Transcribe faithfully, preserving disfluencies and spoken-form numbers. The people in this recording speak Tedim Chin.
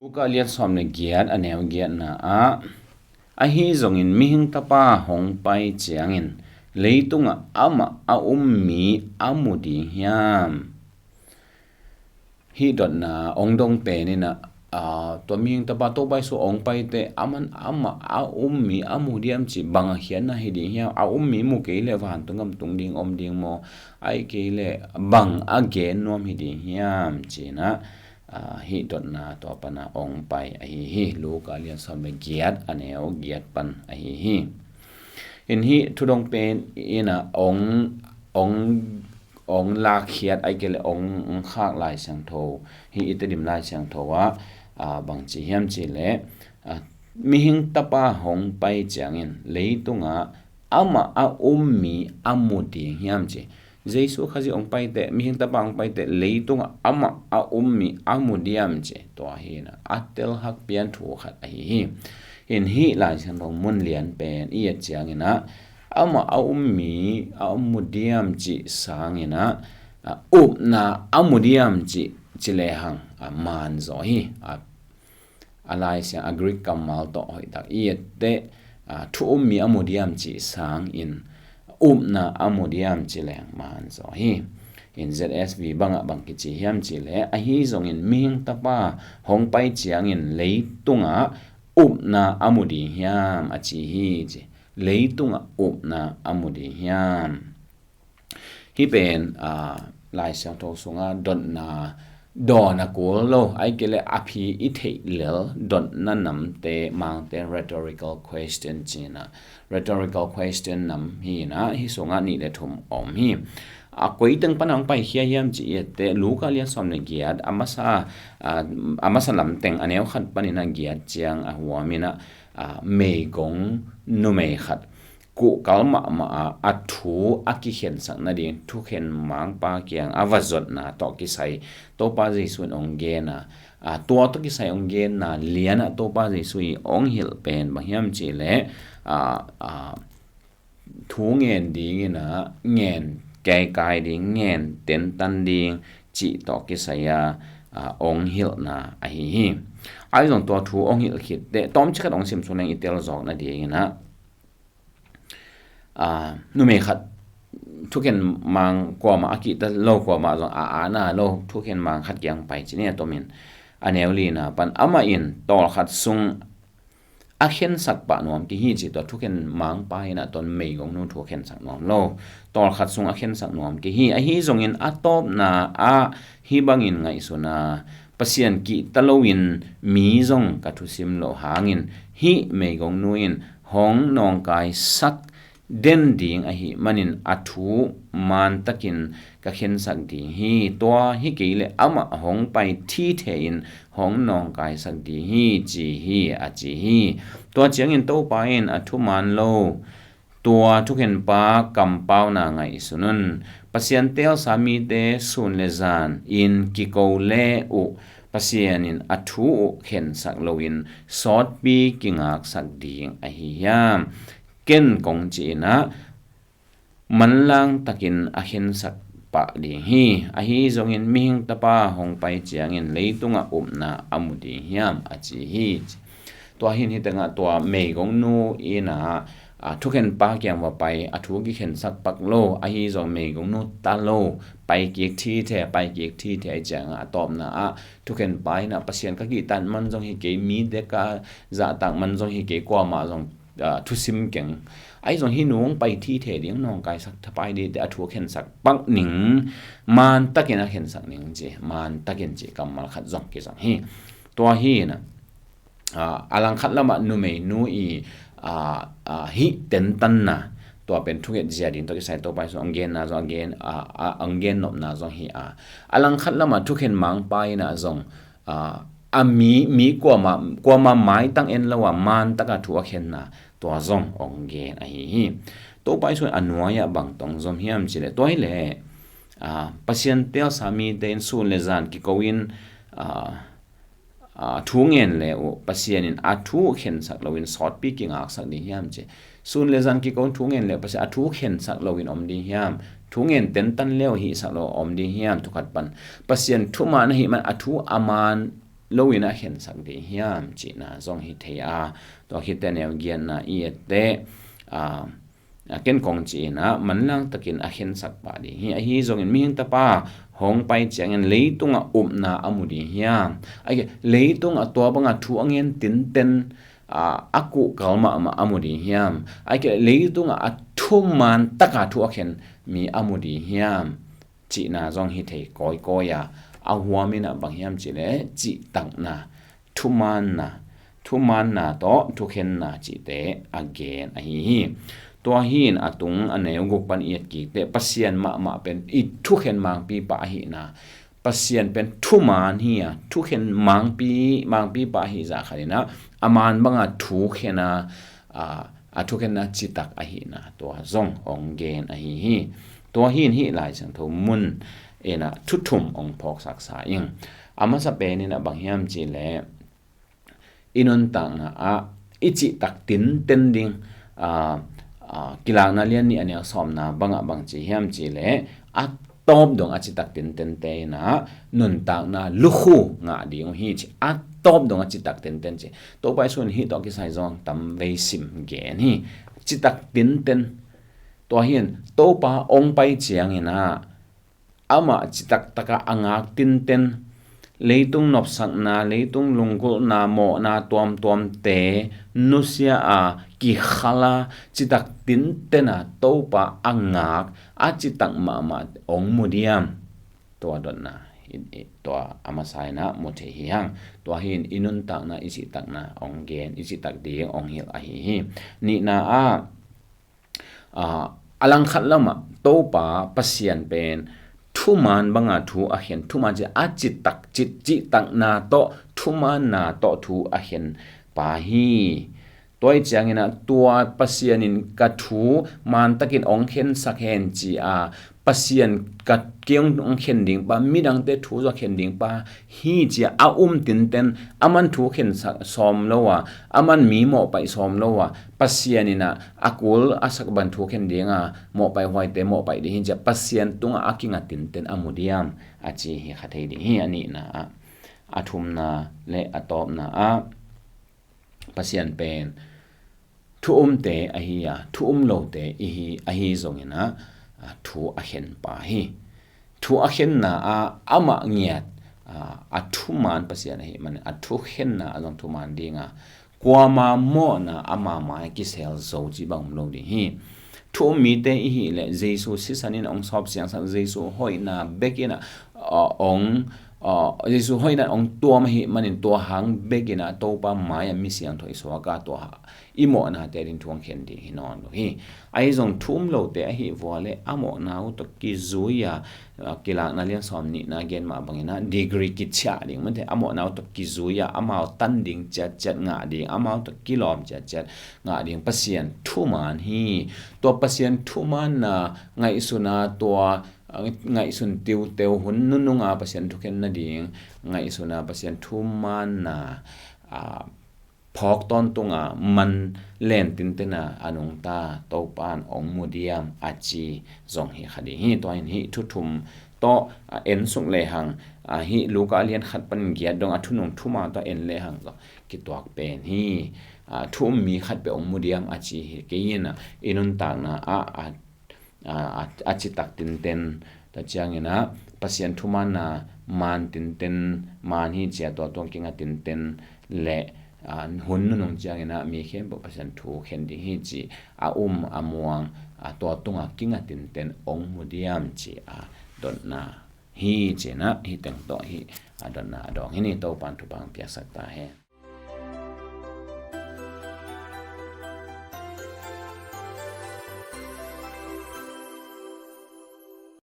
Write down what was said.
Luka lian sawm le giat, a neu giatna ah, ahi zongin mihing tapa hong pai ciangin leitungah amah a um mi a mu ding hiam? Hih dotna ong dong pen in ah, tua mihing tapa Topa Jesu ong paite aman amah a um mi a mu diam ci, bang a khiatna hi ding hiam? A um mi mu kei leh vantung gam tung ding om ding maw? Ahih kei leh bang a gen nuam hi ding hiam ci-in ah, hih dotna tua pan a ong pai ahi hi. Luka lian sawm le giat, a neu giat pan ahi hi. In hih thudong pen in ah ong, ong, ong lakkhiat, ahih kei leh ong, ong khak Lai Siangtho, hih i Tedim Lai Siangtho ah, bang ci hiam ci leh, mihing tapa hong pai ciangin leitungah amah a um mi a mu ding hiam ci. Jesu Khazih hong paite, mihing tapa hong paite leitungah amah a um mi a mu diam ci. Tua hi in ah a telhak pian thu khat ahi hi. In hih Lai Siangtho mun lian pen i et ciangin ah amah a um mi a mu diam ci sangin ah, upna a mu diam ci, ci lehang a man zaw hi. A, a Lai Siang, a Greek kammal tawh hoihtak i et teh, thu um mi a mu diam ci sangin upna a mu diam ci leng man zaw hi. In Z S V bangah bang kici hiam ci leh, ahi zongin mihing tapa hong pai ciangin leitungah upna a mu ding hiam a ci hi ci. Leitungah upna a mu ding hiam? Hih pen Lai Siangtho sungah dotna dawn a kul lo, ahih kei leh a phi i theih lel dotna namte, mangte, rhetorical question ci-in ah, rhetorical question nam hi in ah, hih sungah nih le thum om hi. A koi teng pan a hong paikhia hiam ci i et teh, Luka lian sawm le giat, a masa, a masa lam teng a neu khat panin a giat ciang a huam in ah, meigong numei khat kuhkal mahmah a, a thu a kikhensak nading thukhen mangpa kiang a va zotna tawh kisai Topa Jesu in hong gen a, tua tawh kisai hong genna lian ah Topa Jesu i hong hilh pen bang hiam ci leh, thu ngen ding in ah ngen kaikai ding, ngen tentan ding cih tawh kisai a hong hilhna ahi hi. Ahi zong tua thu hong hilh khit teh tawmcik khat hong sim suk leng i tel zawk nading in ah, numei khat thukhen mang kuamah a kihta lo, kuamah zong a aana lo, thukhen mang khat kiang pai ci-in a tomin, a neu lina pan, amah in tawlkhat sung a khensak pah nuam ki hi ci. Tua thukhen mangpa in ah tua meigongnu thu a khensak nuam lo, tawlkhat sung a khensak nuam ki hi. Ahi zongin a tawpna ah hih bangin ngaihsun a, Pasian kihta loin mi zong ka thusim loh hangin hih meigongnu in hong nawngkaisak den ding ahih manin a thu mantakin ka khensak ding hi. Tua hi kei leh amah hong pai thithe in hong nawngkaisak ding hi ci hi, a ci hi. Tua ciangin Topa in a thuman lo tua thukhenpa kampauna ngaihsun un. Pasian teelsa mite sun le zan in kiko le uh Pasian in a thu uh khensak loin sawtpi kingaksak ding ahi hiam? Ken kong ci-in ah manlang takin a khensak pah ding hi. Ahi zongin mihing tapa hong pai ciangin leitungah upna a mu ding hiam, a ci hi. Tua hi in hih tengah tua meigongnu in ah, thukhenpa kiang va pai, a thu kikhensak pak lo, ahi zong meigongnu ta lo, pai kik thithe, pai kik thithe, ahi ciangah a tawpna ah thukhenpa in ah Pasian ka kihtan man zong hi kei, mite ka zahtak man zong hi kei, kuamah zong thusim keng. Ahi zong hih nu hong pai thithe ding, nawngkaisak thapai ding teh a thu a khensak pak ning, mantakin a khensak ning ci, mantakin ci kammal khat zong kizang hi. Tua hi in ah, a langkhat lamah numeinu i hih tentanna, tua pen thunget zia ding tawh kisai Topa Jesu hong genna zong, a gen, a hong gen nopna zong hi a, a langkhat lamah thukhen mangpa in ah zong a mi, mi kuamah, kuamah maitang en lo a mantaka thu a khenna, tua zong hong gen ahi hi. Topa Jesu in a nuai-ah bang tawh hong zom hiam ci leh, tua hi leh Pasian teelsa mite in sun le zan kiko in thu ngen le uh Pasian in a thu khensak loin sawtpi kingaksak ding hiam ci. Sun le zan kiko in thu ngen le uh Pasian a thu khensak loin om ding hiam? Thu ngen tentan le uh hihsak lo om ding hiam? Thukhat pan Pasian thuman ahih man a thu a man lo in a khensak ding hiam cihna zong hi thei a, tua khit teh neu giatna i et teh, a, a ken kong ci-in a manlang takin a khensak pah ding hi. Ahi zongin mihing tapa hong pai ciangin leitungah upna a mu ding hiam? Ahi kei leitungah tua banga thu a ngen tinten, a, a kuhkal mahmah a mu ding hiam? Ahi kei leitungah a thuman taka thu a khen mi a mu ding hiam cihna zong hi thei kawikawi a, a huam in a bang hiam cih leh cihtakna, thumanna, thumanna tawh thukhenna cihte a gen ahi hi. Tua hi in a tung a neu guk pan i et kik teh Pasian mahmah pen i thukhen mangpipa ahihna, Pasian pen thuman hi a, thukhen mangpi, mangpipa ahi zah khat in a, a man banga thukhen a, a, a thukhenna citak ahihna tua zong hong gen ahi hi. Tua hi in hih Lai Siangtho mun in a thu thum hong phawksaksa ing. A masa pen in a bang hiam cih leh i nuntakna ah i cihtak tinten ding, a, a, Kilakna lian nih a neu sawmna bangah bang ci hiam cih leh a tawp dong a citak tintente in a nuntakna lukhu ngah ding uh hi ci. A tawp dong a citak tinten ci. Topa Jesu in hih tawh kisai zong tamvei sim gen hi. Citak tinten. Tua hi in Topa hong pai ciangin a amah citak taka a ngak tinten, leitung nopsakna, leitung lunggulhna, mawhna tuamtuamte nusia a, kikhal a, citak tinten a Topa a ngak a citak mahmah hong mu diam? Tua dotna, i, i, tua a masa in a mu thei hi hang. Tua hi in i nuntakna, i cihtakna hong gen, i cihtak ding hong hilh ahi hi. Nihna ah, a, a langkhat lamah Topa Pasian pen thuman banga thu a khen, thuman ci a citak, cit, cihtakna tawh, thumanna tawh thu a khen pa hi. Tua hi ciangin a tua Pasian in ka thu mantakin hong khensak hen ci a, Pasian ka kiang hong khen ding pa, midangte thu zong khen ding pa hi ci a a um tinten, a man thu khen sa-, sawm lo a, a man mi mawhpaih sawm lo a, Pasian in a a kul a sak bang thu khen ding a, mawhpaih huaite mawhpaih ding hi ci a Pasian tungah a kinga tinten a mu diam a ci hi kha thei ding hi. A nihna ah, a thumna le a tawpna ah Pasian pen thu umte ahi a, thu um lote ihi, ahi zongin a, a, thu a khen pa hi. Thu a khenna ah amah ngiat, a, a thuman Pasian ahih manin a thu khenna ah zong thuman ding a, kuama mawhna ama mai kisel zo ci bang um lo ding hi. Thu um mite ihi leh Jesu sisan in hong sawp siangsak, Jesu hoihna bek in a, a, hong, a, Jesu hoihna hong tuam ahih manin tua hang bek in a Topa mai a mi siangtho i suak a, tua i mawhnate ading thu hong khen ding hi nawn lo hi. Ahi zong thu um lote ahih vua leh a mawhna uh tawh kizui a, a, Kilakna lian sawm nihna gen mah bangin a degree kiciah ding mate, a mawhna uh tawh kizui a amau tan ding ciatciat ngah ding, amau tawh kilawm ciatciat ngah ding Pasian thuman hi. Tua Pasian thumanna ngaihsun a, tua, a, ngaihsun tiuteu hun nunung a Pasian thukhen nading ngaihsun a, Pasian thumanna, a, phawk tawntung a man len tinten a a nungta Topa in hong mu diam a ci zong hi kha ding hi. Tua in hih thu thum tawh, a, en suk lehang, a, hih Luka lian khat panin giat dong a thunung thuman tawh en lehang zong kituak pen hi. A, thu um mi khat peuh hong mu diam a ci hi kei in a, i nuntakna ah, a, a, a, a citak tinten, tua ciangin a Pasian thumanna man tinten, man hi ci a tua tung kinga tinten le, a, hun nunung ciangin a mi khempeuh Pasian thu khen ding hi ci a um a muang, a, tua tunga kinga tinten hong mu diam ci a dotna hi ci in a, hih teng tawh hih a dotna a dawng hi ni. Topa in thupha hong piaksak ta hen.